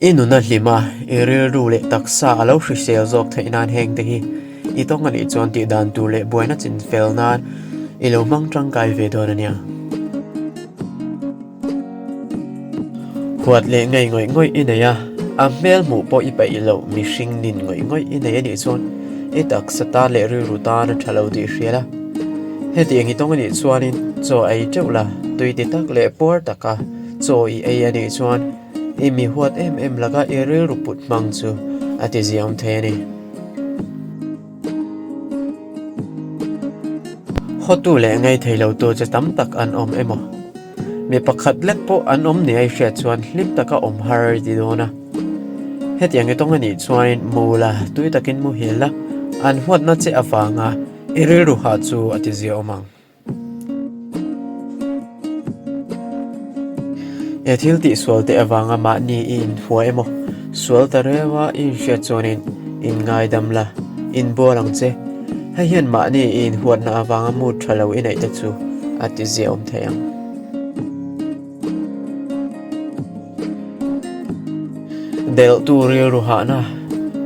I nun a hlim a, i rilru leh taksa a lo hrisel zawk theih nan heng te hi i tawng a nih chuan tih dan tur leh buaina chin fel nan i lo hmang tangkai ve dawn a nia. Huat leh ngei ngawih ngawih i nei a, a hmel hmuh pawh i peih loh mihring nin ngawih ngawih i nei a nih chuan i taksa tan leh rilru tan a tha lo tih hria la. Hetiang i tawng a nih chuanin chaw ei teuh la, tui ti tak leh puar taka chaw i ei a nih chuan i mi huat em em laka i rilru put hmang chu a ti ziam thei a ni. Hawtu leh ngei thei lotu che tam tak an awm emaw? Mi pakhat lek pawh an awm nia i hriat chuan hlim taka awm har i ti dawn a. Hetiang i tawng a nih chuanin mu la, tui takin muhil la, an huatna che avanga i rilru hah chu a ti ziaawm ang. He thil tihsual te avanga mahni i inhua emaw, sual ta reuha i inhriat chuanin inngaidam la, inbual ang che. Hei hian mahni i inhuatna avanga mood tha lo i neih te chu a ti ziaawm thei ang. Delhtu rilru hahna,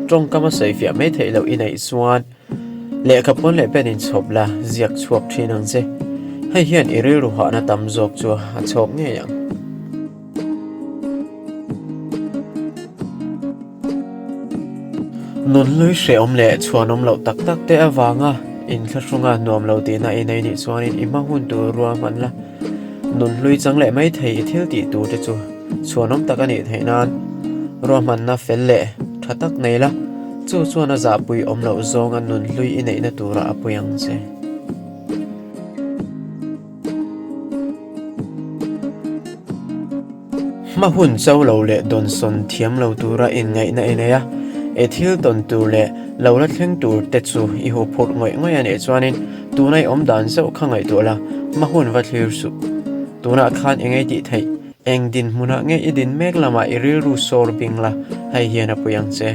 tawngkam a sawifiah mai theih loh i neih chuan, Lehkha pawn leh pen inchhawp la ziak chhuak thin ang che. Hei hian i rilru hahna tam zawk chu a chhawk ngei ang. Nunhlui hrehawm leh chhuanawm loh tak tak te avanga inthlahrunga nuam lo tihna i nei nih chuanin i hma hun tur ruahman la. Nunhlui chang leh mai thei i thil tih tur te chu chhuanawm tak a nih theih nan ruahmanna fel leh tha tak nei la, chu chuan a zahpui awm loh zawnga nunhlui i neihna turah a pui ang che. Hma hun cho lo leh dawnsawn thiam lo tura inngaihna i nei a, i thil tawn tur leh lo la thleng tur te chu i hu phurh ngawih ngawih a nih chuanin tuna i awm dan zauh kha ngaihtuah la, hma hun va thlir suh. Tunah khan eng ei tih theih, eng dinhmunah nge i din mek lamah i rilru sawr bing la, hei hian a pui ang che.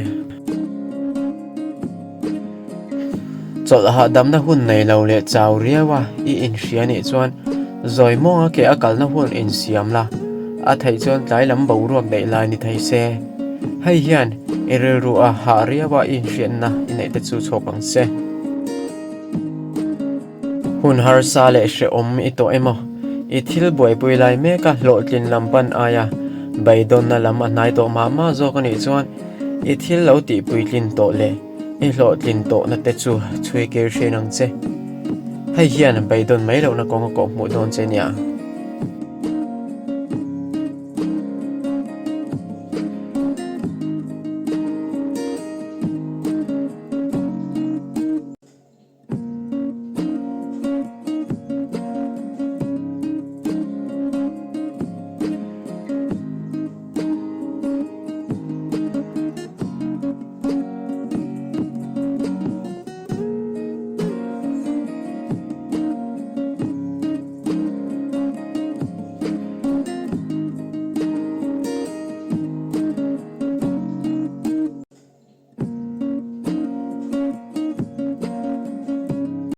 Chawlh hahdamna hun nei lo leh chau riau a i inhria nih chuan zawi mawnga ke a kalna hun insiam la, a theih chuan tlai lam boruak daih lai ni thei se. Hei hian i rilru a hah riau a i inhriatna i neih te chu chhawk ang che. Hun harsa leh hrehawm i tawh emaw? I thil buaipui lai meka hlawhtlin lam pan aia beidawnna lam a hnai tawh mah mah zawk a nih chuan i thil lo tihpuitlin tawh leh i hlawhtlin tawhna te chu chhui kir hrin ang che. Hei hian beidawn mai lohna kawng a kawhhmuh dawn che nia.